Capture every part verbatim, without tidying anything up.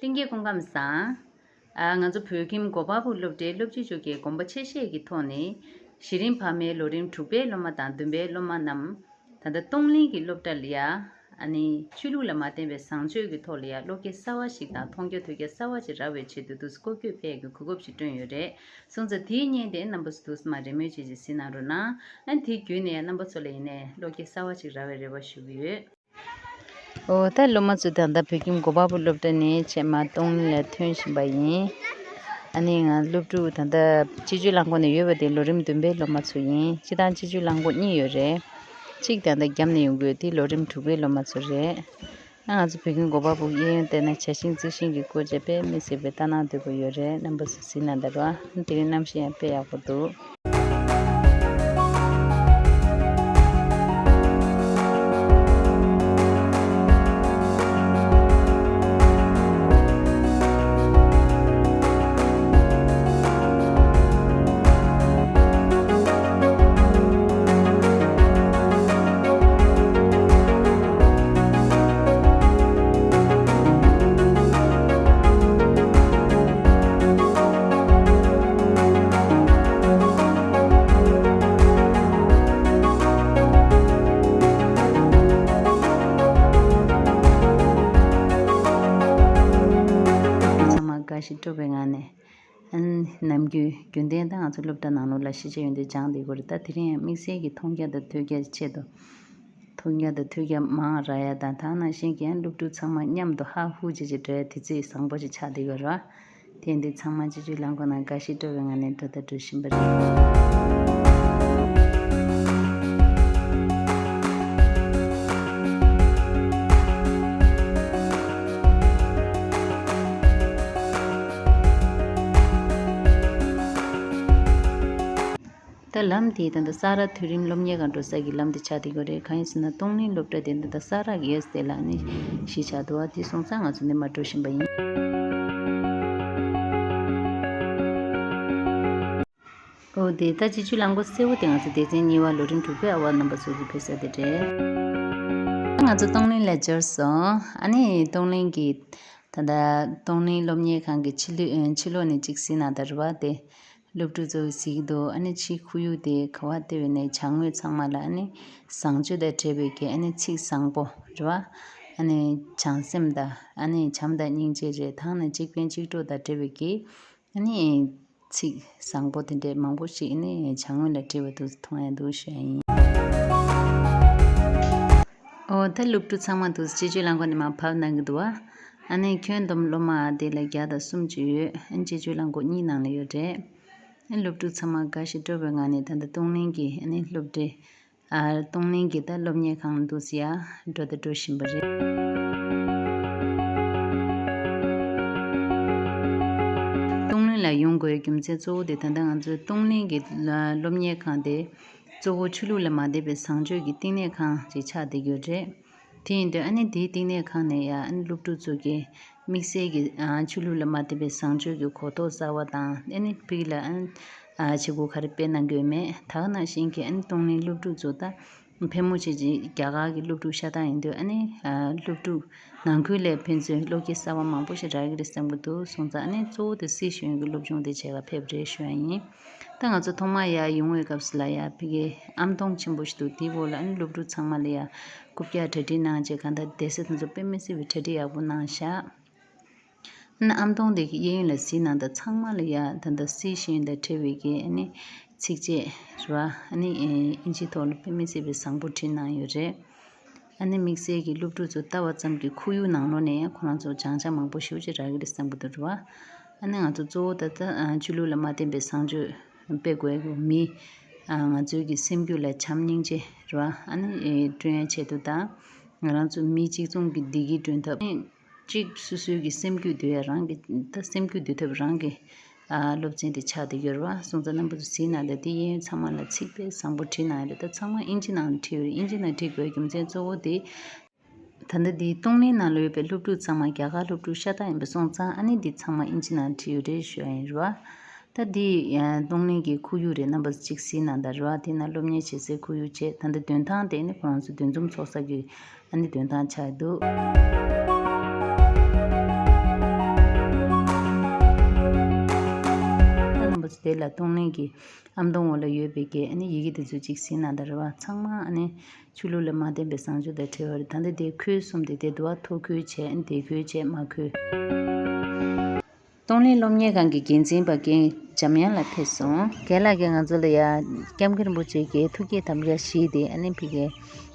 ལྷན་རྒྱས་སྐུ་ཁམས་བཟང་། ཨ། ང་ཚོ་བོད་ཁྱིམ་སྒོ་བར་སྦུག་སློབ་གྲྭའི་སློབ་སྤྱི་ཚོགས་ཀྱི་དགོངས་པ་ཆེ་བཞེས་ཀྱི་ཐོག་ནས། གཞི་རིམ་བར་མའི་ལོ་རིམ་དྲུག་པའི་སློབ་མ་དང་བདུན་པའི་སློབ་མ་རྣམས། ད་ལྟ་གཏོང་ལེན་གྱི་སློབ་གྲྭ་ལ་ཡ། ཨ་ནི་ཆོས་ལུགས་ལ་མ་བརྟེན་པའི་བཟང་སྤྱོད་ཀྱི་ཐོག་ལ་ཡ་བློ་སྐྱེད་གསར་བ་ཞིག་དང་མཐོང་རྒྱ་ཐོས་རྒྱ་གསར་བ་ཞིག་རག་པའི་ཆེད་དུ་འདུག་སེ་སྐོར་སྐྱོད་ཕེབས་ཀྱི་གོ་སྐབས་ཤིག་བསྐྲུན་ཡོད་རེད། སོང་ཙང་དེའི་བརྙན་དེ་རྣམ་པ་ཚོ་འདུག་སེ་མར་རེས་མོས་བྱས་བྱས་གཟིགས་གནང་རོགས་གནང་། ཨ་ནི་དེའི་བརྒྱུད་ནས་ཡ་རྣམ་པ་ཚོ་ལ་ཡིན་ནའི་བློ་སྐྱེད་གསར་བ་ཞིག་རག་པའི་རེ་བ་ཞུ་གི་ཡོད། འོ། ད་སློབ་མ་ཚོ་ད་ལྟ་བོད་ཁྱིམ་སྒོ་བར་སྦུག་སློབ་གྲྭ་ནས་ཆེད་མར་གཏོང་ལེན་ལ་ཐོན་བཞིན་པ་ཡིན། ཨ་ནི་ང་སློབ་ཕྲུག་ད་ལྟ་སྤྱི་སྤྱོད་རླངས་འཁོར་ནས་ཡོད་པ་དེ་ལོ་རིམ་བདུན་པའི་སློབ་མ་ཚོ་ཡིན། སྤྱིར་བཏང་སྤྱི་སྤྱོད་རླངས་འཁོར་གཉིས་ཡོད་རེད། གཅིག་ད་ལྟ་རྒྱབ་ནས་ཡོང་གི་ཡོད། དེ་ལོ་རིམ་དྲུག་པའི་སློབ་མ་ཚོ་རེད། ཨ། ང་ཚོ་བོད་ཁྱིམ་སྒོ་བར་སྦུག་གཡས་གཡོན་བལྟས་ན་བྱ་ཤིང་རྩི་ཤིང་གི་སྐོར་བྱས་དཔེ་མི་སྲིད་པའི་ལྟ་ན་སྡུག་པོ་ཡོད་རེད། རྣམ་པ་ཚོ་གཟིགས་ན་འདྲ་བ། དེ་རིང་གནམ་གཤིས་ཡང་དཔེ་ཡག་པོ་འདུག་ཚང་མ་དགའ་ཞིང་སྤྲོ་བའི་ངང་ནས། ཨ། ནམ་རྒྱུན་རྒྱུན་ལྡན་ད་ང་ཚོ་སློབ་གྲྭ་ནང་ལོགས་ལ་ཤེས་བྱ་ཡོན་ཏན་སྦྱངས་བསྡད་ཀྱི་ཡོད་རེད། ད་དེ་རིང་ཡང་དམིགས་བསལ་གྱི་མཐོང་རྒྱ་དང་ཐོས་རྒྱ་ཆེད་དུ། མཐོང་རྒྱ་དང་ཐོས་རྒྱ་མང་རག་ཡ་དང་། ད་ནང་བཞིན་གྱི་སློབ་ཕྲུག་ཚང་མ་མཉམ་དུ་ཧ་ཧུ་བྱེད་བྱེད་འགྲོ་ཡ་དུས་ཚོད་བཟང་པོ་ཞིག་ཆགས་བསྡད་ཡོད་རེད་བ། དེ་འདི་ཚང་མ་སྤྱི་སྤྱོད་རླངས་འཁོར་ནང་དགའ་ཞིང་སྤྲོ་བའི་ངང་ནས་འགྲོ་དང་འགྲོ་བཞིན་པ་རེད། ད་ལམ་དེ་ད་ལྟ་ས་རཱ་མཐོ་རིམ་སློབ་གཉེར་ཁང་འགྲོ་ས་གི་ལམ་དེ་ཆགས་བསྡད་ཡོད་རེད། གང་ཡིན་ཟེར་ན་གཏོང་ལེན་སློབ་གྲྭ་དེ་ད་ལྟ་ས་རཱ་གི་གཡས་སུ་དེ་ལ་ནི་གཞི་ཆགས་འདུག་བ། དེ་སོང་ཙང་ང་ཚོ་འདི་མར་འགྲོ་བཞིན་པ་ཡིན། འོ། དེ་ད་སྤྱི་སྤྱོད་རླངས་འཁོར་སེར་པོ་དེ་ང་ཚོ་སྡེ་ཚན་གཉིས་པ་ལོ་རིམ་དྲུག་པའི་ཨ་བ་རྣམ་པ་ཚོ་གི་ཕེབས་ས་དེ་རེད། ང་ཚོ་གཏོང་ལེན་ལ་འབྱོར་སོང་། ཨ་ནི་གཏོང་ལེན་གྱི་ད་ལྟ་གཏོང་ལེན་སློབ་གཉེར་ཁང་གི་ཕྱི་ལོགས། ཕྱི་ལོགས་ནས་གཅིག་གཟིགས་ན་ད་རེད་བ། དེ་སློབ་ཕྲུག་ཚོ་གཟིགས་འདུག་ཨ་ནི་ཕྱིའི་ཁོར་ཡུག་དེ་ག་པར་བལྟས་པ་ཡིན་ནའི་བྱ་དངོས་ཚང་མ་ལ་ཨ་ནི་བཟང་སྤྱོད་དང་འབྲེལ་བའི་གི་ཨ་ནི་ཚིག་བཟང་པོ་རེད་བ། ཨ་ནི་བྱང་སེམས་དང་། ཨ་ནི་བྱམས་དང་སྙིང་རྗེ་རེད། ད་ནི་གཅིག་ཕན་གཅིག་གྲོགས་དང་འབྲེལ་བའི་གི་ཨ་ནི་ཚིག་བཟང་པོ་དེ་འདྲའི་མང་པོ་ཞིག་ཨ་ནི་བྱ་དངོས་ལ་བྲིས་པ་འདུག་མཐོང་ཡ་འདུག་ཞུ་ཡ་ཡིན། འོ། ད་སློབ་ཕྲུག་ཚང་མ་འདུག་སྤྱི་སྤྱོད་རླངས་འཁོར་ནས་མར་བབས་གནང་གི་འདུག་བ། ཨ་ནི་ཁྱོན་བསྡོམས་སློབ་མ་དེ་ལ་བརྒྱ་དང་སུམ་ཅུ་ཡོད། ཨ་ནི་སྤྱི་སྤྱོད་རླངས་འཁོར་གཉིས་ནང་ལ་ཡོད་རེད། ཨ་ནི་སློབ་ཕྲུག་ཚང་མ་དགའ་ཞིང་སྤྲོ་བའི་ངང་ནས་ད་ལྟ་གཏོང་ལེན་གྱི་ཨ་ནི་སློབ་གྲྭའི། ཨ། གཏོང་ལེན་གྱི་ད་སློབ་གཉེར་ཁང་ལ་འདུག་སེ་ཡ་འགྲོ་དང་འགྲོ་བཞིན་པ་རེད། གཏོང་ལེན་ལ་ཡོང་དགོས་རྒྱུ་མཚན་གཙོ་བོ་དེ་ད་ལྟ་ང་ཚོའི་གཏོང་ལེན་གྱི་སློབ་གཉེར་ཁང་དེ་གཙོ་བོ་ཆོས་ལུགས་ལ་མ་བརྟེན་པའི་བཟང་སྤྱོད་ཀྱི་བསྟི་གནས་ཁང་ཅིག་ཆགས་བསྡད་ཡོད་རེད། དེ་ཡིན་དུས་ཨ་ནི་དེའི་བསྟི་གནས་ཁང་ནས་ཡ་ཨ་ནི་སློབ་ཕྲུག་ཚོ་གི་དམིགས་བསལ་གྱི། ཨ། ཆོས་ལུགས་ལ་མ་བརྟེན་པའི་བཟང་སྤྱོད་ཀྱི་གོ་རྟོགས་གསར་བ་དང་། ཨ་ནི་ཕ་གི་ལ་ཨ་ནི། ཨ། བྱེད་སྒོ་ག་རེ་སྤེལ་གནང་གི་ཡོད་མེད། ད་ག་ནང་བཞིན་གྱི་ཨ་ནི་གཏོང་ལེན་སློབ་ཕྲུག་ཚོ་ད་ཕལ་མོ་ཆེ་ཅིག་རྒྱ་གར་གྱི་སློབ་ཕྲུག་ཤ་སྟག་ཡིན་དུས། ཨ་ནི། ཨ། སློབ་ཕྲུག་ནང་ཁུལ་ལ་ཕན་ཚུན་བློ་སྐྱེད་གསར་བ་མང་པོ་ཞིག་རག་གི་རེད་བསམ་གྱི་འདུག་སོང་ཙང་། ཨ་ནི་གཙོ་བོ་དེ་སི་ཤེས་ཡོན་གྱི་སློབ་སྦྱོང་དེ་བྱེད་ག་ཕེབས་རེད་ཞུ་ཡ་ཡིན། ད་ང་ཚོ་ཐོག་མར་ཡར་ཡོང་བའི་སྐབས་སུ་ལ་ཡ་ཕ་གི་ཨ་མདོ་ཆེན་པོ་ཞིག་འདུག་དེའི་འོག་ལ་ཨ་ནི་སློབ་ཕྲུག་ཚང་མ་ལ་ཡ་རྐུབ་བཀྱག་གྲ་སྒྲིག་གནང་བྱས། གང་ལྟར་སྡེ་སྲིད་དེ་ཚོ་དཔེ་མི་སྲིད་པའི་གྲ་སྒྲིག་ཡག་པོ་གནང་བཞག་ཨ་ནི་ཨ་མདོ་དེ་གི་གཡས་གཡོན་ལ་གཟིགས་ན་ད་ཚང་མ་ལ་ཡ་ད་ལྟ་སི་ཤེས་ཡོན་དང་འབྲེལ་བའི་གི་ཨ་ནི་ཚིགས་བཅད་རེད་བ། ཨ་ནི་ཨིན་ཇིའི་ཐོག་ལ་དཔེ་མི་སྲིད་པའི་བཟང་པོ་བྲིས་གནང་ཡོད་རེད། ཨ་ནི་དམིགས་བསལ་གྱི་སློབ་ཕྲུག་ཚོ་ལྟ་བ་ཙམ་གྱི་ཁོར་ཡུག་ནང་ལོགས་ནས་ཡང་ཁོ་རང་ཚོ་སྦྱང་བྱ་མང་པོ་ཞེ་པོ་ཅིག་རག་གི་རེད་བསམ་གྱི་འདུག་རེད་བ། ཨ་ནི་ང་ཚོ་གཙོ་བོ་ད་ལྟ་ཆོས་ལུགས་ལ་མ་བརྟེན་པའི་བཟང་སྤྱོད་སྤེལ་དགོས་ཡ་གི། མི། ང་ཚོའི་གི་སེམས་རྒྱུད་ལ་བྱམས་སྙིང་རྗེ་རེད་བ། ཨ་ནི་བསྐྲུན་ཡ་ཆེད་དུ་དང་། ང་རང་ཚོ་མི་གཅིག་མཚུངས་ཀྱི་བདེ་སྐྱིད་བསྐྲུན་ཐབས། གཅིག་སོ་སོའི་གི་སེམས་རྒྱུད་འདུལ་ཡ། རང་གི་ད་སེམས་རྒྱུད་འདུལ་ཐབས་རང་གི། ཨ། སློབ་ཚན་དེ་ཆགས་བསྡད་ཡོད་རེད་བ། སོང་ཙང་རྣམ་པ་ཚོ་གཟིགས་ན་ད་དེ་གཡས་གཡོན་ཚང་མ་ལ་ཚིག་དཔེ་བཟང་པོ་བྲིས་གནང་ཡོད་རེད། ད་ཚང་མ་ཨིན་ཇི་ནང་ལ་བྲིས་ཡོད་རེད། ཨིན་ཇི་ནང་བྲིས་དགོས་རྒྱུ་མཚན་གཙོ་བོ་དེ། ད་ལྟ་འདིའི་གཏོང་ལེན་ནང་ལ་ཡོད་པའི་སློབ་ཕྲུག་ཚང་མ་རྒྱ་གར་སློབ་ཕྲུག་ཤ་སྟག་ཡིན་པ་སོང་ཙང་། ཨ་ནི་འདི་ཚང་མ་ཨིན་ཇི་ནང་བྲིས་ཡོད་རེད་ཞུ་ཡ་ཡིན་རེད་བ། ད་འདི་གཏོང་ལེན་གྱི་ཁོར་ཡུག་རེད། རྣམ་པ་ཚོ་གཅིག་གཟིགས་གནང་དང་། རེད་བ། དེ་ན་སློབ་གཉེར་བྱེད་སའི་ཁོར་ཡུག་བྱས། ད་ལྟ་འདོན་ཐང་དེ་ནི་ཁོ་རང་ཚོ་འདུ་འཛོམས་ཚོགས་ས་གི་ཨ་ནི་འདོན་ཐང་ཆགས་འདུག་དེ་ལ་གཏོང་ལེན་གྱི་ཨམ་སྡོང་འོག་ལ་ཡོད་པའི་གི་ཨ་ནི་ཡི་གེ་དེ་ཚོ་གཅིག་གཟིགས་གནང་དང་རེད་བ། ཚང་མ་ཨ་ནི་ཆོས་ལུགས་ལ་མ་བརྟེན་པའི་བཟང་སྤྱོད་དང་འབྲེལ་བ་རེད། ད་ལྟ་དེ་ཁུལ་གསུམ་དེ་དེ་འདུག་བ། ཐོ་ཁུལ་བྱས། ཨ་ནི་དེ་ཁུལ་བྱས། མ་ཁུལ། གཏོང་ལེན་སློབ་གཉེར་ཁང་གི་འགན་འཛིན་པ་རྒན་འཇམ་དབྱངས་ལགས་ཕེབས་སོང་། རྒན་ལགས་ཀྱིས་ང་ཚོ་ལ་ཡ་སྐྱབས་མགོན་རིན་པོ་ཆེ་གི་ཐུགས་བསྐྱེད་དམ་བཅའ་བཞེས་ཏེ། ཨ་ནི་ཕ་གིའི་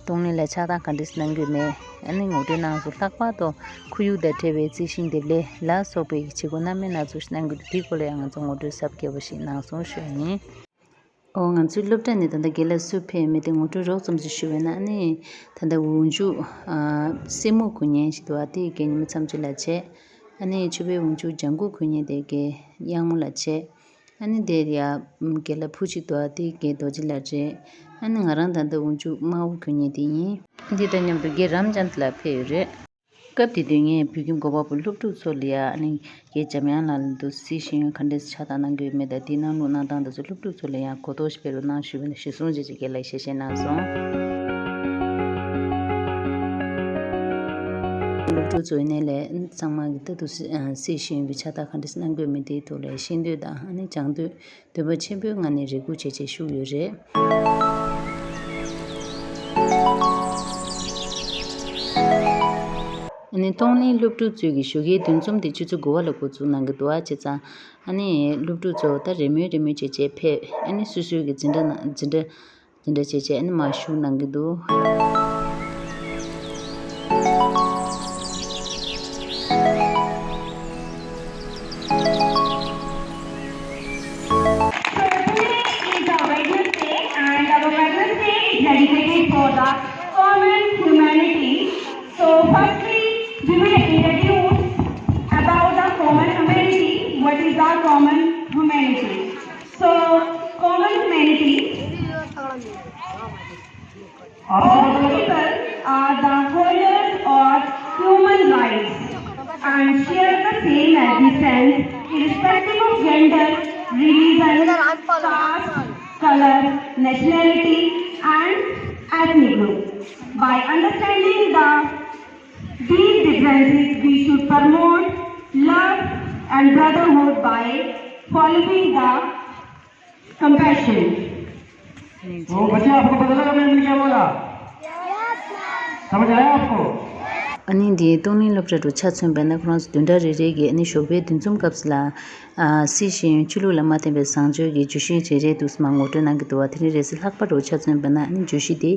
གཏོང་ལེན་ལ་ཆགས་སྡང་ག་འདྲས་གནང་དགོས་མེད། ཨ་ནི་ངོ་སྤྲོད་གནང་སོང་། ལྷག་པར་དུ་ཁོར་ཡུག་དང་འབྲེལ་བའི་རྩི་ཤིང་འདེབས་ལས་ལ་སོགས་པའི་བྱེད་སྒོ་སྣ་མིན་སྣ་ཚོགས་ཤིག་གནང་དགོས་འདུག་དེའི་སྐོར་ལ་ཡང་ང་ཚོ་ངོ་སྤྲོད་གཟབ་རྒྱས་པ་ཞིག་གནང་སོང་ཞུ་ཡ་ཡིན། ཨོ། ང་ཚོའི་སློབ་གྲྭ་ནས་ད་ལྟ་རྒན་ལགས་སུ་ཕེབས་མེད་དེ་ངོ་སྤྲོད་རོབ་ཙམ་ཞིག་ཞུ་བས་ན། ཨ་ནི་ད་ལྟ་འོག་འཇུག་ཨ་སེར་མོ་གུ་ཉན་ཞིག་འདུག་བ། དེ་རྒན་ཉི་མ་མཚམས་གཅོད་ལགས་བྱས། ཨ་ནི་ཆུ་བེད་འོག་འཇུག་ལྗང་གུ་གུ་ཉན་དེ་རྒན་གཡང་མོ་ལགས་བྱས། ཨ་ནི་དེར་ཡ་རྒན་ལགས་བུ་གཅིག་འདུག་བ། དེ་རྒན་རྡོ་རྗེ་ལགས་རེད། ཨ་ནི་ང་རང་ད་ལྟ་འོག་འཇུག་དམར་པོ་གུ་ཉན་དེ་ཡིན། འདི་དང་མཉམ་དུ་རྒན་རམ་ཅན་ལགས་ཕེབས་ཡོད་རེད། སྐབས་དེ་དུས་ངས་བོད་ཁྱིམ་སྒོ་བར་པོ་སློབ་ཕྲུག་ཚོ་ལ་ཡ། ཨ་ནི་རྒན་འཇམ་དབྱངས་ལགས་ལ་འདུག་སེ་ཤེས་ཡོན་ག་འདྲས་ཆགས་སྡང་གནང་གི་ཡོད་མེད་དང་། དེའི་གནང་ལུགས་གནང་སྟངས་དེ་ཚོ་སློབ་ཕྲུག་ཚོ་ལ་ཡང་གོ་རྟོགས་ཤིག་སྤེལ་རོགས་གནང་ཞུས་པ་ནས་གཞི་བཟུང་བྱས་ཀྱི་རྒན་ལགས་ཞལ་བཞེས་གནང་སོང་། སློབ་ཕྲུག་ཚོའི་ནང་ལ་ཚང་མ་གིས་ད་དུང་སེ་ཤེས་ཡོན་པའི་ཆགས་སྡང་ག་འདྲས་གནང་གི་ཡོད་མེད་དེའི་ཐོག་ལ་ཤེས་འདོད་དང་། ཨ་ནི་སྦྱང་འདོད། འདོད་པ་ཆེན་པོའི་ངང་ནས་རེ་སྒུག་བྱས་བྱས་བཞུགས་ཡོད་རེད། ཨ་ནི་གཏོང་ལེན་སློབ་ཕྲུག་ཚོའི་གི་ཞོགས་ཀའི་འདུ་འཛོམས་དེ་ཆུ་ཚོད་དགུ་པ་ལ་འགོ་འཛུགས་གནང་གི་འདུག་བ། བྱས་ཙང་ཨ་ནི་སློབ་ཕྲུག་ཚོ་ད་རེ་མོས་རེ་མོས་བྱས་བྱས་ཕེབས། ཨ་ནི་སོ་སོའི་གི་འཛིན་གྲྭ་ནང་འཛིན་གྲྭ། དེ་འདྲ་བྱས་བྱས་ཨ་ནི་མར་ཞུགས་གནང་གི་འདུག So today is a Wednesday, and our Wednesday is dedicated for the common humanity. So firstly, we will introduce about the common humanity. What is the common humanity? So common humanity. All people are the holders of human rights and share the same existence irrespective of gender, religion, caste, color, nationality, and ethnic group. By understanding the these differences, we should promote love and brotherhood by following the compassion. तो बच्चे, आपको पता लगा मैंने क्या बोला? समझ आया आपको? ཨ་ནི་འདིའི་གཏོང་ལེན་སློབ་གྲྭ་དུ་ཆ་མཚོན་པ་ན། ཁོ་རང་ཚོ་བདུན་ཕྲག་རེ་རེ་གི་ཨ་ནི་ཞོགས་པའི་འདུ་འཛོམས་སྐབས་སུ་ལ། ཨ་སྲིད་ཞིའི་ཆོས་ལུགས་ལ་མ་བརྟེན་པའི་བཟང་སྤྱོད་ཀྱི་བརྗོད་གཞི་རེ་རེ་འདུག་སེ་མར་ངོ་སྤྲོད་གནང་གི་འདུག་བ། དེ་རིང་རེས་གཟའ་ལྷག་པ་དུ་ཆ་མཚོན་པ་ན། ཨ་ནི་བརྗོད་གཞི་དེ་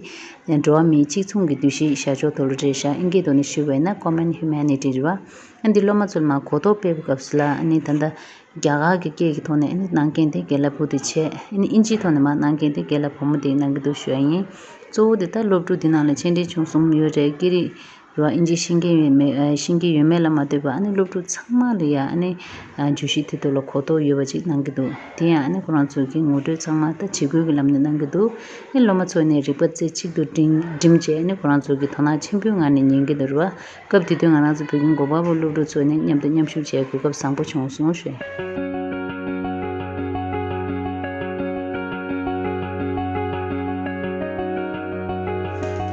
འགྲོ་བ་མིའི་གཅིག་མཚུངས་ཀྱི་འདུ་ཤེས་བཞག་ཕྱོགས་ཐོག་ལ་རེད་ཤག་ཨིན་སྐད་ཐོག་ནས་ཞུས་པ་ཡིན་ན་Common Humanity རེད་བ། ཨ་འདི་སློབ་མ་ཚོར་མར་གོ་རྟོགས་སྤེལ་བའི་སྐབས་སུ་ལ། ཨ་ནི་ད་ལྟ་རྒྱ་གར་གྱི་སྐད་ཀྱི་ཐོག་ནས་ཨ་ནི་གནང་མཁན་དེ་རྒན་ལགས་བུ་དེ་བྱས། ཨ་ནི་ཨིན་ཇིའི་ཐོག་ནས་མར་གནང་མཁན་དེ་རྒན་ལགས་བུ་མོ་དེ་གནང་གི་འདུག་ཞུ་ཡ་ཡིན། གཙོ་བོ་དེ་ད་སློབ་ཕྲུག་འདི་ནང་ལ་ཆེ་འབྲིང་ཆུང་གསུམ་ཡོད་རེད། སྐད་རིགས་རེད་བ། ཨིན་ཇི་ཤེས་མཁན་ཡོད་མེད། ཨ་ཤེས་མཁན་ཡོད་མེད་ལ་མ་ལྟོས་པར། ཨ་ནི་སློབ་ཕྲུག་ཚང་མ་ལ་ཡ་ཨ་ནི་ཨ་བརྗོད་གཞི་དེ་ཐོག་ལ་གོ་རྟོགས་ཡོད་པ་ཅིག་གནང་གི་འདུག་དེ་ཡང་ཨ་ནི་ཁོ་རང་ཚོ་གི་ངོ་སྤྲོད་ཚང་མ་ད་བྱེད་སྒོའི་གི་ལམ་ནས་གནང་གི་འདུག་ཨ་ནི་སློབ་མ་ཚོ་ནས་རིག་པ་རྩེ་གཅིག་ཏུ་བསྒྲིམས་བསྒྲིམས་བྱས། ཨ་ནི་ཁོ་རང་ཚོ་གི་དོ་སྣང་ཆེན་པོའི་ངང་ནས་ཉན་གི་འདུག་རེད་བ། སྐབས་དེ་དུས་ང་རང་ཚོ་བོད་ཁྱིམ་སྒོ་བར་པོ་སློབ་ཕྲུག་ཚོ་ནས་མཉམ་དུ་མཉམ་ཞུགས་བྱས་གོ་སྐབས་བཟང་པོ་བྱུང་སོང་ཞུ།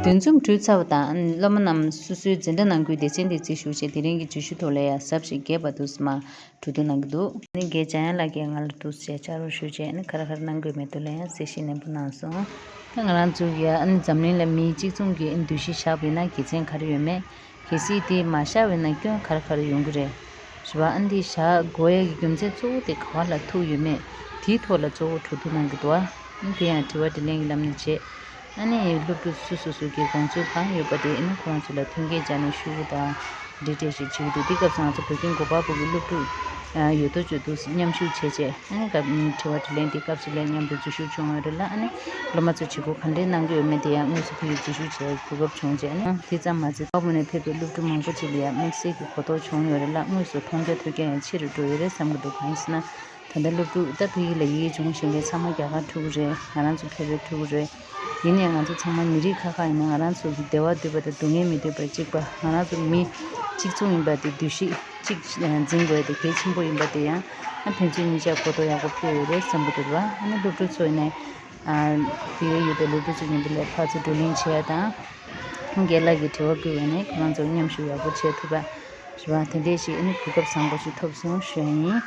འདུ་འཛོམས་གྲོལ་ཚར་བ་དང་། སློབ་མ་རྣམས་སོ་སོའི་འཛིན་གྲྭ་ནང་ཁུལ་སྡེ་ཚན་དུ་རྩིས་ཞུ་བྱས། དེ་རིང་གི་བརྗོད་གཞི་ཐོག་ལ་ཡང་གཟབ་ཞིང་རྒྱས་པ་འདུག་སེ་མར་གྲོས་བསྡུར་གནང་གི་འདུག་ཨ་ནི་རྒན་འཇམ་དབྱངས་ལགས་ཀྱིས་ང་ལ་འདུག་སེ་བཅར་རོགས་ཞུས་བྱས། ཨ་ནི་ག་རེ་ག་རེ་གནང་དགོས་མེད་དོ་ལ་ཡང་གསལ་བཤད་ནན་པོ་གནང་སོང་། ད་ང་རང་ཚོ་གིས་ཨ་ནི་འཛམ་གླིང་ལ་མིའི་གཅིག་མཚུངས་ཀྱི་འདུ་ཤེས་བཞག་པ་ཡིན་ན་དགེ་མཚན་ག་རེ་ཡོད་མེད། གལ་སྲིད་དེ་མ་བཞག་པ་ཡིན་ན་སྐྱོན་ག་རེ་ག་རེ་ཡོང་གི་རེད། རེད་བ། ཨ་ནི་དེ་བཞག་དགོས་ཡ་གི་རྒྱུ་མཚན་གཙོ་བོ་དེ་ག་བ་ལ་ཐུག་ཡོད་མེད། དེའི་ཐོག་ལ་གཙོ་བོ་གྲོས་བསྡུར་གནང་གི་འདུག་བ། ཨ་ནི་དེ་ཡང་དྲི་བ་དྲིས་ལན་གྱི་ལམ་ནས་བྱས། ཨ་ནི་སློབ་ཕྲུག་སུ་སོ་སོ་གི་དགོངས་ཚུལ་གང་ཡོད་པ་དེ། ཨ་ནི་ཁོ་རང་ཚོ་ལ་མཐུན་རྐྱེན་སྦྱར་ནས་ཞུ་རྒྱུ་དང་། འགྲེལ་བཤད་ཞིག་བྱེད་ཀྱི་འདུག་དེ་སྐབས་སུ་ང་ཚོ་བོད་ཁྱིམ་སྒོ་བར་པོ་གི་སློབ་ཕྲུག་ཡོད་དོ་ཅོག་འདུག་སེ་མཉམ་ཞུགས་བྱས་བྱས། ཨ་ནི་སྐབས་དྲི་བ་དྲིས་ལན་དེ་སྐབས་སུ་ལ་མཉམ་དུ་འཛུལ་ཞུགས་བྱུང་ཡོད་རེད་ལ། ཨ་ནི་སློབ་མ་ཚོ་བྱེད་སྒོ་ག་འདྲས་གནང་གི་ཡོད་མེད་དེ་ཡང་དངོས་སུ་ཕ་གིར་འཛུལ་ཞུགས་བྱས་གོ་སྐབས་བྱུང་བྱས། ཨ་ནི་དེ་ཙམ་མ་ཟད་སྒོ་བར་པོ་ནས་ཕེབས་པའི་སློབ་ཕྲུག་མང་པོ་ཅིག་ལ་ཡང་དམིགས་བསལ་གྱི་གོ་རྟོགས་བྱུང་ཡོད་རེད་ལ། དངོས་སུ་མཐོང་རྒྱ་ཐོས་རྒྱ་ཡང་ཆེ་རུ་འགྲོ་ཡོད་རེད་བསམ་གྱི་འདུག་གང་ཡིན་ཟེར་ན། ད་ལྟ་སློབ་ཕྲུག་ད་ཕ་གི་ལ་ཡི་གེ་སྦྱོང་ཤེས་མཁན་ཚང་མ་རྒྱ་གར་ཕྲུ་གུ་རེད། ང་རང་ཚོ་བོད་པའི་ཕྲུ་གུ་རེད། ཡིན་ནའང་ང་ཚོ་ཚང་མ་མི་རིགས་ཁག་ཁག་ཡིན་ན། ང་རང་ཚོ་གི་བདེ་བ་འདོད་པ་དང་སྡུག་བསྔལ་མི་འདོད་པ་གཅིག་པ། ང་རང་ཚོ་མི་གཅིག་མཚུངས་ཡིན་པ་དེ། འདུ་ཤེས་གཅིག་འཛིན་དགོས་དེ་གལ་ཆེན་པོ་ཡིན་པ་དེ་ཡང་ཨ་ཕན་ཚུན་གཉིས་ཆ་གོ་རྟོགས་ཡག་པོ་ཕེབས་ཡོད་རེད་བསམ་གྱི་འདུག་ར། ཨ་ནི་སློབ་ཕྲུག་ཚོ་ཡིན་ནའི་ཨ་དེ་ཡོད་པའི་སློབ་ཕྲུག་ཚོ་མཉམ་དུ་ལ་ཕར་ཚུར་བགྲོ་གླེང་བྱེད་ཡ་དང་། རྒན་ལགས་ཀྱིས་དྲི་བ་བཀོད་པ་ནས་ཁོ་རང་ཚོ་མཉམ་ཞུགས་ཡག་པོ་བྱེད་ཐུབ་པ། རེད་བ། དེ་འདྲས་ཞིག་ཨ་ནི་གོ་སྐབས་བཟང་པོ་ཞིག་ཐོབ་སོང་ཞུ་ཡ་ཡིན།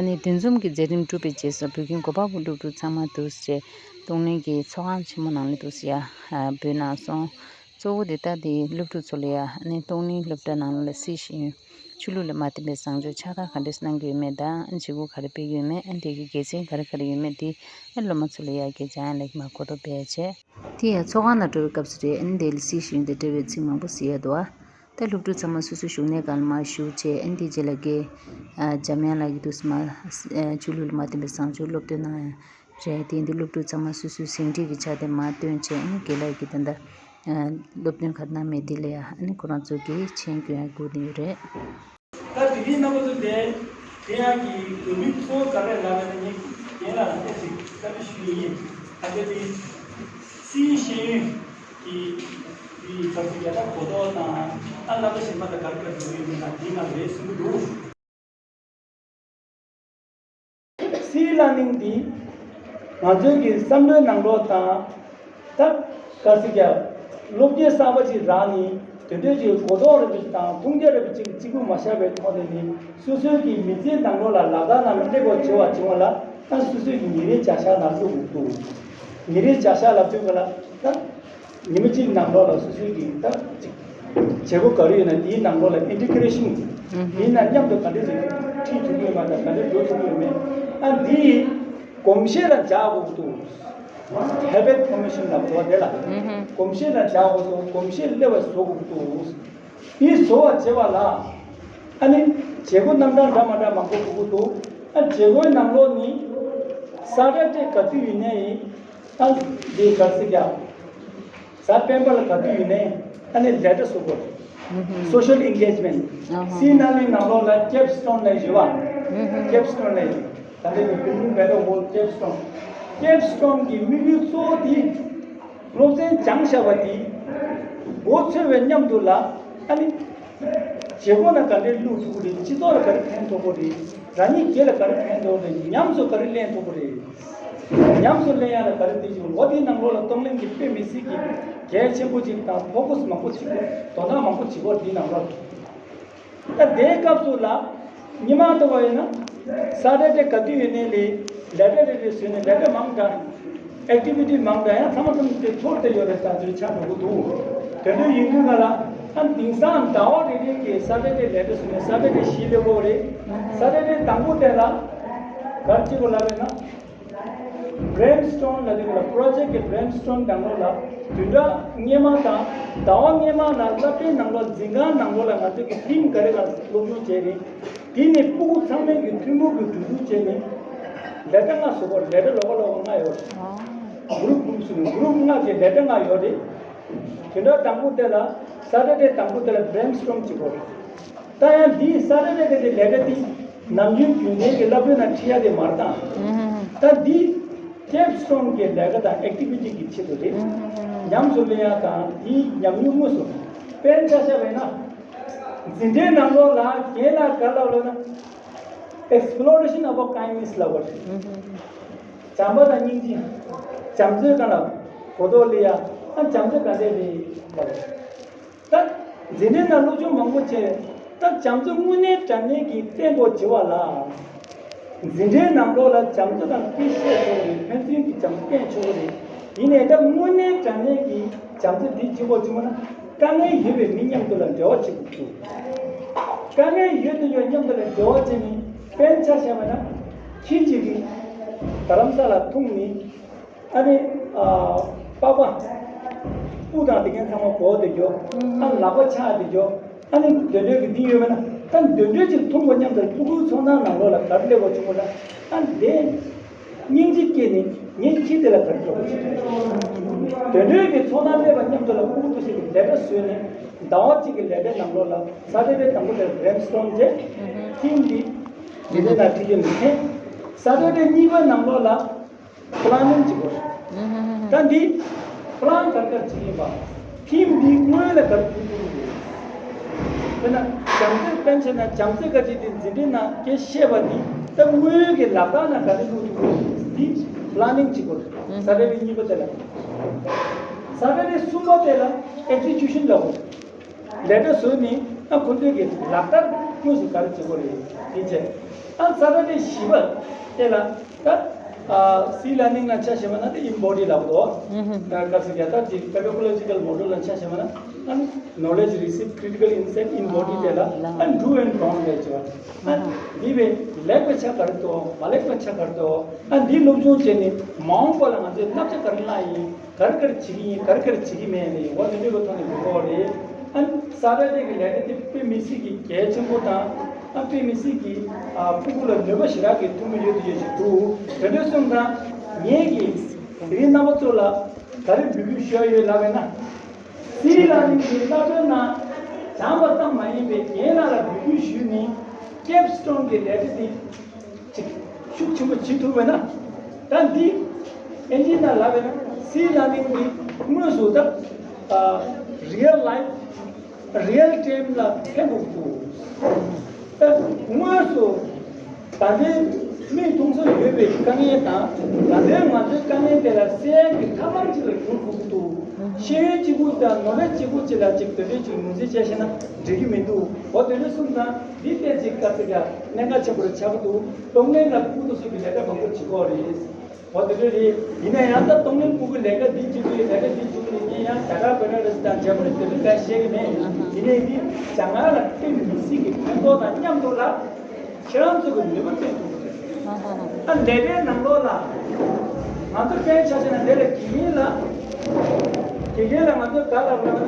ཨ་ནི་འདུ་འཛོམས་ཀྱི་མཛད་རིམ་གྲུབ་པའི་རྗེས་སུ་བོད་ཁྱིམ་གོ་པལ་པུར་སློབ་ཕྲུག་ཚང་མ་འདུག་སེ་བྱས་གཏོང་ལེན་གྱི་ཚོགས་ཁང་ཆེན་མོ་ནང་ལ་འདུག་སེ་ཡ་འབོད་གནང་སོང་། གཙོ་བོ་དེ་ལྟ་དེ་སློབ་ཕྲུག་ཚོ་ལ་ཡ་ཨ་ནི་གཏོང་ལེན་སློབ་གྲྭ་ནང་ལ་སྲིད་ཞིའི་ཆོས་ལུགས་ལ་མ་བརྟེན་པའི་བཟང་སྤྱོད་ཕྱག་རྟགས་ག་འདྲས་གནང་གི་ཡོད་མེད་དང་བྱེད་སྒོ་ག་རེ་སྤེལ་གྱི་ཡོད་མེད། ཨ་ནི་དེ་གི་དགེ་མཚན་ག་རེ་ག་རེ་ཡོད་མེད་དེ་ཨ་ནི་སློབ་མ་ཚོ་ལ་ཡ་གི་སྦྱང་ཡ་ལ་མ་གོ་རྟོགས་སྤེལ་བྱས། དེ་ཡང་ཚོགས་ཁང་ནང་འགྲོ་བའི་སྐབས་སུ་རེད། ཨ་ནི་དེ་ལ་སྲིད་ཞིའི་དེ་འབྲེལ་བའི་ཚིག་མང་པོ་ཟེར་ཡ་འདུག་ཨ། ད་སློབ་ཕྲུག་ཚང་མ་སོ་སོའི་བཞུགས་གནས་སྒང་ལ་མར་བཞུགས་བྱས། ཨ་ནི་དེ་རྗེས་ལ་དགེ་ཨ་འཇམ་དབྱངས་ལགས་ཀྱིས་འདུག་སེ་མར་ཨ་ཆོས་ལུགས་ལ་མ་བརྟེན་པའི་བཟང་སྤྱོད་སློབ་སྟོན་གནང་ཡ་རེད། དེ་ཡིན་དུས་སློབ་ཕྲུག་ཚང་མ་སོ་སོའི་ཟིན་བྲིས་ཀྱི་ཆ་དེ་མར་བཏོན་བྱས། ཨ་ནི་དགེ་ལགས་ཀྱིས་ད་ལྟ་ཨ་སློབ་སྟོན་ག་རེ་གནང་མེད་དེ་ལ་ཡ་ཨ་ནི་ཁོ་རང་ཚོ་གིས་མཆན་སྐྱོན་ཡ་སྒུག་བསྡད་ཡོད་རེད། ད་དེ་རིང་རྣམ་པ་ཚོ་དེ་དེ་ཡང་གི་དོན་མིན་གཙོ་བོ་ག་རེ་ལབ་ན་ངས་རྒན་ལགས་ལ་ཏོག་ཙམ་བཀའ་འདྲི་ཞུ་ཡི་ཡིན། ད་ལྟ་དེ་སྲིད་ཤེས་ཡོན་གྱི་དེའི་ཚབ་ཏུ་རྒྱལ་དར་གོ་རྟོགས་དང་ཨ་བསླབ་གྲྭ་གཞན་པ་དང་ག་རེ་ག་རེ་འགྲོ་གི་ཡོད་མེད་ན་དེའི་ནང་རེད་གསུང་གི་འདུག་སྲིད་བླ་གླིང་འདི་ང་ཚོའི་གི་བསམ་བློའི་ནང་ལོགས་དང་། ད་ག་ཟེར་ཀྱང་སློབ་དགེ་གསར་པ་ཅིག་རག་ནི་དེ་འདྲའི་ཅིག་གོ་རྟོགས་རེ་བ་ཅིག་དང་མཐོང་རྒྱ་རེ་བ་ཅིག་གཅིག་པུ་མ་བཞག་པའི་ཐོག་ནས་ནི་སོ་སོའི་གི་མི་ཚེའི་ནང་ལོགས་ལ་ལག་བསྟར་ནང་སླེབས་པ་བྱེད་པ་བྱུང་བ་ལ་ད་སོ་སོའི་གི་ཉིན་རེའི་བྱ་གཞག་ནང་བླུག་དགོས་འདུག་ཉིན་རེའི་བྱ་གཞག་ལ་ལྟོས་པ་ལ་ད། ཉི་མ་གཅིག་ནང་ལོགས་ལ་སོ་སོའི་གི་ད་ཅིག་བྱེད་སྒོ་ག་རེ་ཡོད་ན་དེའི་ནང་ལོགས་ལ་ཨིན་ཊི་གྷི་རེ་ཤན་དེའི་ནང་མཉམ་དུ་ག་འདྲ་ཅིག་ཁྲིད་ཐུབ་ཀྱི་ཡོད་མ་དང་ག་འདྲ་འགྲོ་ཐུབ་ཀྱི་ཡོད་མེད། ཨ་འདི་གོམས་གཤིས་ལ་འཇགས་དགོས་ཀྱི་འདུག་ཧེ་བིཊ་ཕོར་མེ་ཤན་ལབ་འདུག་བ་དེ་ལ་གོམས་གཤིས་ལ་འཇགས་དགོས་སོ། གོམས་གཤིས་སླེབས་པ་བཟོ་དགོས་ཀྱི་འདུག་དེ་བཟོ་བ་བྱེད་པ་ལ་ཨ་ནི་བྱེད་སྒོ་རྣམ་གྲངས་འདྲ་མ་འདྲ་མང་པོ་དགོས་ཀྱི་འདུག་ཨ་བྱེད་སྒོའི་ནང་ལོགས་ནི་ས་ཊར་ཌེ་ག་དུས་ཡིན་ནའི། ཨ་འདི་ག་ཟེར་ཀྱང་། གཟའ་སྤེན་པ་ལ་ག་དུས་ཡིན་ནའི་ཨ་ནི་ལེ་ཊར་བཟོ་དགོས། སོ་ཤལ་ཨིན་གེཇ་མེན་ཊི། སྲིད་བླ་གླིང་ནང་ལོགས་ལ་ཀེབ་སི་ཊོན་ལབ་ཡོད་པ། ཀེབ་སི་ཊོན་ལབ་ཡོད། ད་ལྟའི་གི་བིལ་ཌིང་བེ་ཊར་ཝོལ་ཀེབ་སི་ཊོན། ཀེབ་སི་ཊོན་གྱི་དམིགས་ཡུལ་གཙོ་བོ་དེ་སློབ་ཚན་སྦྱངས་བཞག་པ་དེ་མགོ་ཚོས་པའི་མཉམ་དུ་ལ་ཨ་ནི། བྱེད་སྒོ་ལ་ག་འདྲས་བླུག་ཐུབ་ཀྱི་རེད། སྤྱི་ཚོགས་ལ་ག་རེ་ཕན་ཐོགས་ཀྱི་རེད། རང་ཉིད་སྒེར་ལ་ག་རེ་ཕན་ཐོགས་རེད། ཉམས་སུ་ག་རེ་ལེན་ཐུབ་ཀྱི་རེད། ཉམས་སུ་ལེན་ཡག་ལ་ག་རེ་འདི་ཞིག་ལོ་དེའི་ནང་ལོགས་ལ་གཏོང་ལེན་གྱི་དཔེ་མི་སྲིད་ཀྱི་གལ་ཆེན་པོ་ཅིག་དང་ཕོ་ཀུ་སི་མང་པོ་བྱེད་དགོས། དོ་སྣང་མང་པོ་བྱེད་དགོས་འདིའི་ནང་ལོགས། ད་དེའི་སྐབས་སུ་ལ་སྔོན་མ་ལྟ་བུ་ཡིན་ན་ས་ཊར་ཌེ་ག་དུས་ཡོད་ནའི་ལས་ལེ་ཊར་རེ་རེ་བཟོས་ནས་ལེ་ཊར་མང་དྲགས། ཨེག་ཊི་བི་ཊི་མང་དྲགས་ཡང་ཚང་མ་ཚང་མ་དེ་ཚོར་ཏེ་ཡོད་རེད་ད་ཚོའི་ཆ་འགྲོ་གི་འདུག་དེ་འདྲ་ཡིན་དུས་ང་ལ་ཨ་དེང་སང་ཟླ་བ་རེ་རེ་གི་ས་ཊར་ཌེ་ལེ་ཊར་བཟོས་ནས་ས་ཊར་ཌེ་བཞི་སླེབས་ཀྱི་ཡོད་རེད། ས་ཊར་ཌེ་དང་པོ་དེ་ལ་ག་རེ་བྱེད་དགོས་ལབ་ན། བྷི་རེན་སི་ཊོམ་ལབ་དུས་ལ་པྲོ་ཇེཀ་གི་བྷི་རེན་སི་ཊོམ་ནང་ལོགས་ལ་བདུན་ཕྲག་སྔོན་མ་དང་ཟླ་བ་སྔོན་མ་ལ་སློབ་གྲྭའི་ནང་ལོགས་འཛིན་ཁང་ནང་ལོགས་ལ་ང་ཚོ་གི་ཐིམ་ག་རེ་ག་རེ་སློབ་སྦྱོང་བྱས་རེད། དེ་ནས་སྤུ་གུ་ཚང་མའི་གི་ཐུན་མོང་གི་གྲོས་བསྡུར་བྱས་ནས་ལེ་ཊར་ལྔ་བཟོ་དགོས། ལེ་ཊར་ལོགས་ཀ་ལོགས་ཀ་ལྔ་ཡོད་རེད། གུ་རུབ་གུ་རུབ་བཟོས་ནས་གུ་རུབ་ལྔ་གི་ལེ་ཊར་ལྔ་ཡོད་རེད། བདུན་ཕྲག་དང་པོ་དེ་ལ་ས་ཊར་ཌེ་དང་པོ་དེ་ལ་བྷི་རེན་སི་ཊོམ་བྱེད་དགོས་རེད། ད་ཡང་འདིའི་ས་ཊར་ཌེ་གི་ལས་ཀ་དེ་ནམ་རྒྱུན་རྒྱུན་ལྡན་གྱི་སློབ་གྲྭའི་ནང་ཁྲིད་ཡ་དེ་མ་རེད་ད། ད་འདི་ཀེབ་སི་ཊོན་གྱི་ལས་ཀ་དང་ཨེག་ཊི་བི་ཊི་གི་ཆེད་དུ་རེད། ཉམས་སུ་ལེན་ཡ་དང་དེའི་ཉམས་མྱོང་དངོས་སུ་དཔེར་ཆ་བཞག་པ་ཡིན་ན། འཛིན་གྲྭའི་ནང་ལོགས་ལ་རྒན་ལགས་ག་ལབ་ལབ་ན། Exploration of kindness ལབ་པ་རེད། བྱམས་པ་དང་སྙིང་རྗེ། བྱམས་བརྩེ་ག་ལ་གོ་རྟོགས་སླེབས་ཡ། ཨ་བྱམས་བརྩེ་ག་འདྲས་རེད་ལབ་པ་རེད། ད་འཛིན་གྲྭའི་ནང་སློབ་སྦྱོང་མང་པོ་བྱས། ད་བྱམས་བརྩེ་དངོས་གནས་དྲང་གནས་ཀྱི་བསྟན་དགོས་བྱེད་པ་ལ། འཛིན་གྲྭའི་ནང་ལོགས་ལ་བྱམས་བརྩེ་དང་སྐད་བཤད་ཆོག་གི་རེད། ཕན་ཚུན་གྱི་བྱམས་བརྩེ་བསྟན་ཆོག་གི་རེད། ཡིན་ནའི་ད་དངོས་གནས་དྲང་གནས་ཀྱི་བྱམས་བརྩེ་འདི་བྱེད་དགོས་བྱུང་བ་ན་དཀའ་ངལ་ཡོད་པའི་མི་མཉམ་དུ་ལ་འབྲེལ་བ་བྱེད་དགོས་འདུག་དཀའ་ངལ་ཡོད་དུ་ཡོད་མཉམ་དུ་ལ་འབྲེལ་བ་བྱས་ནས་དཔེར་ན་ཆ་བཞག་པ་ན་ཁྱི་གཅིག་གིས་རྡ་རམ་ས་ལ་འཐུང་ནས། ཨ་ནི། ཨ། པགས་པ། སྤུ་དང་དེ་གན་ཚང་མ་བོར་ཏེ་འགྱོ། ཨ་ལག་པ་ཆག་སྟེ་འགྱོ། ཨ་ནི་འདོད་འདོད་ཀྱི་འདི་ཡོད་མེད་ན། ད་འདོད་འདོད་ཅིག་འཐུང་བ་མཉམ་དུ་ཕྲུ་གུའི་ཚོར་སྣང་ནང་ལོགས་ལ་ག་རེ་སླེབས་པ་བྱུང་བ་ན། ཨ་འདི། སྙིང་རྗེ་སྐྱེས་ནས་ངས་ཁྱི་དེ་ལ་ག་རེ་འགྲོ་གི་འདོད་འདོད་ཀྱི་ཚོར་སྣང་སླེབས་པ་མཉམ་དུ་ལ་ཕྲུ་གུ་དེ་ཞིག་གི་ལས་ཀ་བཟོས་ནས་ཟླ་བ་གཅིག་གི་ལས་ཀའི་ནང་ལོགས་ལ་ས་ཊར་ཌེ་དང་པོ་དེར་བྷི་རེན་སི་ཊོམ་བྱས། ཐིམ་འདི། འདི་ནས་ན་ཁྲིད་རྒྱུ་མི་འཐེན། ས་ཊར་ཌེ་གཉིས་པའི་ནང་ལོགས་ལ། པ་ལན་ནིང་བྱེད་དགོས། ད་འདི་པ་ལན་ག་རེ་ག་རེ་བྱེད་ཀྱི་ཡིན་པ། ཐིམ་འདི་སྔོན་ལ་ག་རེ་བྱེད་ཀྱི་ཡིན་པ། དཔེར་ན་བྱམས་བརྩེ་དཔེར་ན་བྱས་ན་བྱམས་བརྩེ་ག་ཅིག་དེ་འཛིན་གྲྭའི་ནང་སྐད་བཤད་པ་འདི་ད་སྔོན་གྱི་ལག་བསྟར་ནང་ག་རེ་བླུག་ཐུབ་ཀྱི་ཡིན་འདི་པ་ལན་ནིང་བྱེད་དགོས། ས་ཊར་ཌེ་གཉིས་པ་དེ་ལ། ས་ཊར་ཌེ་གསུམ་པ་དེ་ལ་ཨེག་ཟི་ཀིའུ་ཤན་ལབ་དགོས། ལས་ཀ་བཟོས་ནས་ཨ་ཁོ་ཚོས་ཀྱི་ལག་བསྟར་ དངོས་སུ་ག་རེ་བྱེད་དགོས་རེད། དེ་བྱས། ཨ་ས་ད་དེ་བཞི་པ་དེ་ལ་ད་ཨ་སི་ལར་ནིང་ལ་ཆ་བཞག་པ་ན་དེ་ཨིན་བྷོ་ཌི་ལབ་དོ། ད་ག་ཟེར་གྱི་ད་དེ་པེ་ཌ་གོ་ལོ་ཇི་ཀལ་མོ་ཌེལ་ལ་ཆ་བཞག་པ་ན་ཨ་ནི་knowledge receive, critical insight, embody དེ་ལ་ཨ་ནི་do and don't རེད་བྱས་པ། ཨ་འདི་བས་ལེགས་པའི་ཆ་ག་རེ་འདུག་མ་ལེགས་པའི་ཆ་ག་རེ་འདུག་ཨ་འདི་སློབ་སྦྱོང་བྱས་ནས་མ་འོངས་པ་ལ་ང་ཚོས་བསླབ་བྱ་ག་རེ་བླངས་ཡིན། ག་རེ་ག་རེ་བྱེད་ཀྱི་ཡིན། ག་རེ་ག་རེ་བྱེད་ཀྱི་མེད་ནས་འོ་དེ་འདྲའི་གི་ཐོག་ནས་འགྲོ་གི་རེད། ཨ་ནི་ས་ད་དེ་གི་ལས་ཀ་དེ་དཔེ་མི་སྲིད་ཀྱི་གལ་ཆེན་པོ་དང་ཨ་དཔེ་མི་སྲིད་ཀྱི་ཨ་ཕྲུ་གུ་ལ་ནུས་པ་ཞེ་དྲག་གི་ཐོན་གྱི་ཡོད་དུ་ཡོད་ཞིག་འདུག་དེ་འདྲ་སོང་ཙང་ངས་ཀྱི་དེ་རིང་རྣམ་པ་ཚོ་ལ་ག་རེ་འབོད་སྐུལ་ཞུ་ཡ་ཡོད་ལབ་པས་ན། སི་ལར་ནིང་གི་ལྟ་གྲུབ་ནང་སྦྱངས་པ་ཙམ་མ་ཡིན་པའི་རྒན་ལགས་ལ་འབོད་སྐུལ་ཞུས་ནས་ཀེབ་སི་ཊོན་གྱི་ལས་ཀ་དེ་ཅིག་ཤུགས་ཆེན་པོ་བྱེད་ཐུབ་པས་ན། ད་འདི་ཨིན་ཇི་ནང་ལབ་པས་ན་སི་ལར་ནིང་འདི་དངོས་སུ་ད་real life, real time ལ་ཕན་ཐོགས་འདུག་ད་དངོས་སུ་ད་ལྟའི་མིག་མཐོང་ས་ཡོད་པའི་དཀའ་ངལ་དང་ད་ལྟའི་ང་ཚོའི་དཀའ་ངལ་དེ་ལ་སེལ་ཡག་གི་ཐབས་ལམ་ཅིག་ལ་འགྱུར་དགོས་ཀྱི་འདུག་ཤེས་ཡོན་གཅིག་པུ་དང་ནོར་ལས་གཅིག་པུ་ཅིག་ལ་ཅིག་དེ་འདྲའི་ཅིག་ངོས་འཛིན་བྱས་ཤེ་ན་འགྲིག་གི་མི་འདུག་འོ་དེ་འདྲ་སོང་ཙང་འདི་ལྟས་ཅིག་དཀའ་ཚེགས་ཀྱང་གནད་འགག་ཆེན་པོ་རུ་ཆགས་ཀྱི་འདུག་གཏོང་ལེན་ལ་སྐུལ་དུ་སོགས་ཀྱི་ལས་ཀ་མང་པོ་བྱེད་དགོས་རེད། འོ་དེ་འདྲ་རེད། ཡིན་ན་ཡང་ད་གཏོང་ལེན་སྐུལ་གྱི་ལས་ཀ་འདི་བྱེད་ཀྱི་ཡོད། ལས་ཀ་འདི་བྱེད་ཀྱི་ཡོད། ངས་ཡང་རྒྱ་གར་བོད་ནང་རེད་དང་རྒྱ་བོད་དེ་འདྲ་གང་བཤད་ཀྱི་མེད། ཡིན་ནའི་འདི་རྒྱ་གར་ལ་དཔེ་མི་སྲིད་ཀྱི་ཕན་ཐོགས་དང་མཉམ་དུ་ལ། ཁྱེད་རང་ཚོ་གི་ནུས་པ་བཏོན་ཐུབ་ཀྱི་རེད། ཨ་ལས་ཀའི་ནང་ལོགས་ལ་ང་ཚོ་ཕན་ཆ་བཞག་ན་དེ་ལ་དགེ་རྒན་ལ་དགེ་རྒན་ལ་ང་ཚོ་ག་ལ་ལབ་ན་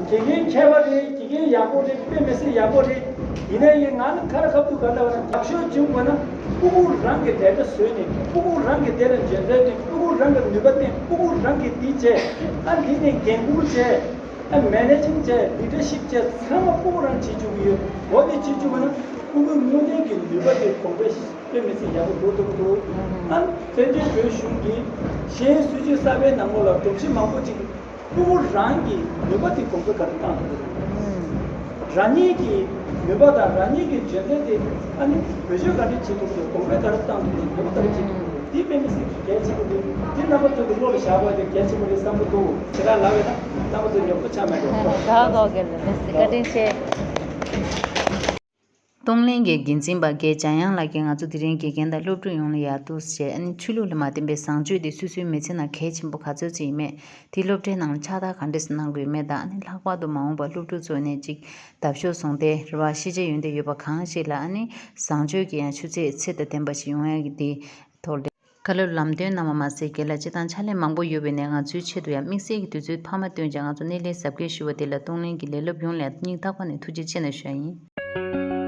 དགེ་རྒན་མཁས་པ་རེད། དགེ་རྒན་ཡག་པོ་རེད། དཔེ་མི་སྲིད་ཡག་པོ་རེད། ཡིན་ན་ཡིན་ང་ནི་ཁ་ར་ཁ་ཐུག་ག་ལབ་ན་ཡག་ཤོས་བྱུང་བ་ན་ཕྲུ་གུ་རང་གི་ལས་ཀ་བཟོས་ནས་ཕྲུ་གུ་རང་གི་དེ་ལ་འཇོན་ཚད་བཏོན། ཕྲུ་གུ་རང་གི་ནུས་པ་བཏོན། ཕྲུ་གུ་རང་གི་འདི་བྱས། ཨ་འདི་ནས་འགན་འཁུར་བྱས། ཨ་མེ་ནེ་ཇིང་བྱས། ལི་ཌར་ཤིབ་བྱས། ཚང་མ་ཕྲུ་གུ་རང་བྱེད་བཅུག་གི་ཡོད། འོ་དེ་བྱེད་བཅུག་པ་ན་ཕྲུ་གུའི་དངོས་གནས་ཀྱི་ནུས་པ་དེ་གོང་འཕེལ་དཔེ་མི་སྲིད་ཡག་པོ་འགྲོ་ཐུབ་ཀྱི་འདུག་ཨ་བཙན་བྱོལ་བོད་གཞུང་གི་ཤེས་ཡོན་སྲིད་བྱུས་གསར་པའི་ནང་ལོགས་ལ་སྒྲོམ་གཞི་མང་པོ་ཅིག་ཕྲུ་གུ་རང་གི་ནུས་པ་དེ་གོང་འཕེལ་ག་རེ་བཏང་ཐུབ་ཀྱི་འདུག་རང་ཉིད་ཀྱི་ནུས་པ་དང་རང་ཉིད་ཀྱི་འཇོན་ཚད་དེ་ཨ་ནི་བེད་སྤྱོད་ག་འདྲ་བྱེད་ཐུབ་ཀྱི་འདུག་གོང་འཕེལ་ག་རེ་བཏང་ཐུབ་ཀྱི་འདུག་ནུས་པ་ག་རེ་བྱེད་ཐུབ་ཀྱི་འདུག་འདི་དཔེ་མི་སྲིད་གལ་ཆེན་པོ་འདུག་འདི་རྣམ་པ་ཚོ་གི་བློ་ལ་བཞག་པ་དེ་གལ་ཆེན་པོ་རེད་བསམ་གྱི་འདུག་ཞེ་དྲག་ལབ་པས་ན་རྣམ་པ་ཚོ་ཉོབ་ཏོ་ཆགས་མེད་འགྲོ། དགའ་དགའ་བོ་གལ་མེད་བཀའ་དྲིན་ཆེ། གཏོང་ལེན་གྱི་འགན་འཛིན་པ་རྒན་འཇམ་དབྱངས་ལགས་ཀྱིས་ང་ཚོ་དེ་རིང་དགེ་རྒན་དང་སློབ་ཕྲུག་ཡོངས་ལ་ཡར་འདུག་ཟེར། ཨ་ནི་ཆོས་ལུགས་ལ་མ་བརྟེན་པའི་བཟང་སྤྱོད་དེ་སོ་སོའི་མི་ཚེ་ནང་གལ་ཆེན་པོ་ག་ཚོད་ཅིག་ཡིན་མེད་དེ་སློབ་གྲྭའི་ནང་ལ་ཕྱག་རྟགས་ག་འདྲས་སེ་གནང་དགོས་མེད་དང་། ཨ་ནི་ལྷག་པར་དུ་མ་འོངས་པར་སློབ་ཕྲུག་ཚོ་ནས་ཅིག་འདབ་གཤོག་བཟུང་སྟེ་རེ་བ་ཤེས་བྱ་ཡོན་ཏན་ཡོད་པ་གང་ཞིག་ལ་ཨ་ནི་བཟང་སྤྱོད་ཀྱི་ཡང་ཆུ་ཚད་ཚད་དང་ལྡན་པ་ཞིག་ཡོང་ཡ་གི་དེ་ཐོག་ལ་བཀའ་སློབ་ལམ་སྟོན་གནང་བ་མ་ཟད་རྒན་ལགས་སྤྱིར་བཏང་ཕྱག་ལས་མང་པོ་ཡོད་པའི་ནས་ང་ཚོའི་ཆེད་དུ་ཡང་དམིགས་བསལ་གྱི་དུས་ཚོད་འཕར་མ་བཏོན་ཀྱང་ང་ཚོ་སྣེ་ལེན་གཟབ་རྒྱས་ཞུ་བ་དེ་ལ་གཏོང་ལེན་གྱི་ལས་སློབ་ཡོངས་ལ་སྙིང་ཐག་པ་ནས་ཐུགས་རྗེ་ཆེ་གནང་ཞུ་ཡ་ཡིན།